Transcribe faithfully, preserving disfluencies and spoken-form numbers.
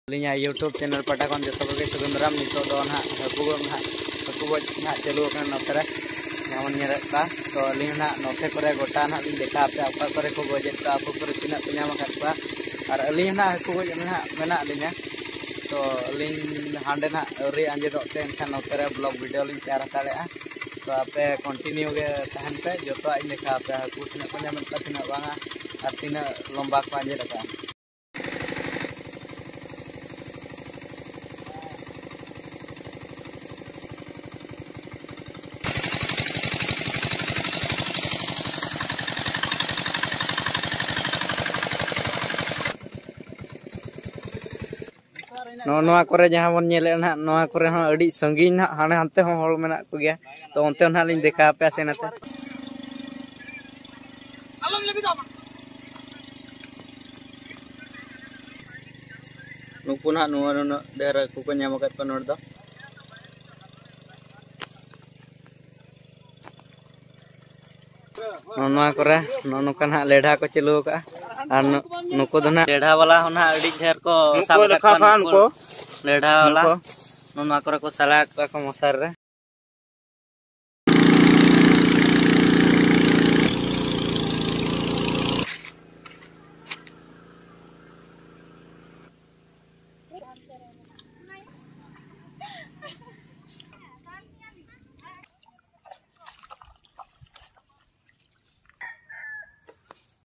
ᱟᱹᱞᱤᱧᱟᱜ YouTube channel ᱯᱟᱦᱴᱟ ᱠᱷᱚᱱ ᱡᱚᱛᱚ ᱠᱚᱜᱮ ᱥᱟᱹᱜᱩᱱ ᱫᱟᱨᱟᱢ᱾ ᱱᱤᱛᱚᱜ ᱫᱚ ᱱᱟᱦᱟᱜ ᱦᱟᱹᱠᱩ ᱜᱚᱡ ᱱᱟᱦᱟᱜ, ᱦᱟᱹᱠᱩ ᱜᱚᱡ ᱱᱟᱦᱟᱜ ᱪᱟᱹᱞᱩ ᱟᱠᱟᱱᱟ ᱱᱚᱛᱮ ᱨᱮ, ᱡᱟᱦᱟᱸ ᱵᱚᱱ ᱧᱮᱞᱮᱫ ᱠᱚᱣᱟ᱾ ᱛᱚ ᱟᱹᱞᱤᱧ ᱱᱟᱦᱟᱜ ᱱᱚᱛᱮ ᱠᱚᱨᱮ ᱜᱚᱴᱟ ᱱᱟᱦᱟᱜ ᱞᱤᱧ ᱫᱮᱠᱷᱟᱣ ᱟᱯᱮᱭᱟ, ᱚᱠᱟ ᱠᱚᱨᱮ ᱠᱚ ᱜᱚᱡᱮᱫ ᱠᱚᱣᱟ, ᱚᱠᱟ ᱠᱚᱨᱮ ᱛᱤᱱᱟᱹᱜ ᱯᱮ ᱧᱟᱢ ᱟᱠᱟᱫ ᱠᱚᱣᱟ᱾ ᱟᱨ ᱟᱹᱞᱤᱧ ᱱᱟᱦᱟᱜ ᱦᱟᱹᱠᱩ ᱜᱚᱡ ᱨᱮ ᱱᱟᱦᱟᱜ ᱢᱮᱱᱟᱜ ᱞᱤᱧᱟ᱾ ᱛᱚ ᱟᱹᱞᱤᱧ ᱦᱟᱸᱰᱮ ᱱᱟᱦᱟᱜ ᱟᱹᱣᱨᱤ ᱟᱸᱡᱮᱫᱚᱜ ᱛᱮ ᱮᱱᱠᱷᱟᱱ ᱱᱚᱛᱮ ᱨᱮ ᱵᱞᱚᱜ ᱵᱷᱤᱰᱤᱭᱳ ᱞᱤᱧ ᱛᱮᱭᱟᱨ ᱦᱟᱛᱟᱲᱮᱜᱼᱟ᱾ ᱛᱚ ᱟᱯᱮ ᱠᱚᱱᱴᱤᱱᱤᱭᱩ ᱜᱮ ᱛᱟᱦᱮᱱ ᱯᱮ, ᱡᱚᱛᱚᱣᱟᱜ ᱤᱧ ᱫᱮᱠᱷᱟᱣ ᱟᱯᱮᱭᱟ, ᱦᱟᱹᱠᱩ ᱛᱤᱱᱟᱹᱜ ᱠᱚ ᱧᱟᱢᱮᱫ ᱠᱚᱣᱟ, ᱛᱤᱱᱟᱹᱜ ᱵᱟᱝᱟ, ᱟᱨ ᱛᱤᱱᱟᱹᱜ ᱞᱚᱢᱵᱟ ᱠᱚ ᱟᱸᱡᱮᱫ ᱟᱠᱟᱫᱼᱟ᱾ ᱱᱚᱜᱼᱚ ᱱᱚᱣᱟ ᱠᱚᱨᱮ ᱡᱟᱦᱟᱸ ᱵᱚᱱ ᱧᱮᱞᱮᱫᱼᱟ ᱱᱟᱦᱟᱜ, ᱱᱚᱣᱟ ᱠᱚᱨᱮ ᱦᱚᱸ ᱟᱹᱰᱤ ᱥᱟᱺᱜᱤᱧ ᱱᱟᱦᱟᱜ, ᱦᱟᱱᱮ ᱦᱟᱱᱛᱮ ᱦᱚᱸ ᱦᱚᱲ ᱢᱮᱱᱟᱜ ᱠᱚᱜᱮᱭᱟ᱾ ᱛᱚ ᱚᱱᱛᱮ ᱦᱚᱸ ᱱᱟᱦᱟᱜ ᱞᱤᱧ ᱫᱮᱠᱷᱟᱣ ᱟᱯᱮᱭᱟ ᱥᱮ ᱱᱟᱛᱮ᱾ ᱱᱩᱠᱩ ᱱᱟᱦᱟᱜ ᱱᱚᱣᱟ ᱱᱩᱱᱟᱹᱜ ᱰᱷᱮᱨ ᱦᱟᱹᱠᱩ ᱠᱚ ᱧᱟᱢ ᱟᱠᱟᱫ ᱠᱚᱣᱟ ᱱᱚᱰᱮ ᱫᱚ᱾ ᱱᱚᱜᱼᱚ ᱱᱚᱣᱟ ᱠᱚᱨᱮ ᱱᱚᱜᱼᱚ ᱱᱚᱝᱠᱟ ᱱᱟᱦᱟᱜ ᱞᱮᱰᱷᱟ ᱠᱚ ᱪᱟᱹᱞᱩ ᱟᱠᱟᱫᱼᱟ᱾ ᱟᱨ ᱱᱩ-, ᱱᱩᱠᱩ ᱫᱚ ᱱᱟᱦᱟᱜ ᱞᱮᱰᱷᱟ ᱵᱟᱞᱟ ᱦᱚᱸ ᱱᱟᱦᱟᱜ ᱟᱹᱰᱤ ᱰᱷᱮᱨ ᱠᱚ ᱥᱟᱵ ᱟᱠᱟᱫ ᱠᱚᱣᱟ᱾ ᱱᱩᱠᱩ ᱞᱮᱰᱷᱟ ᱵᱟᱞᱟ ᱱᱚᱜᱼᱚ ᱱᱚᱣᱟ ᱠᱚᱨᱮ ᱠᱚ ᱥᱟᱞᱟᱭᱮᱫ ᱠᱚᱣᱟ ᱠᱚ ᱢᱚᱥᱟᱨᱤ ᱨᱮ᱾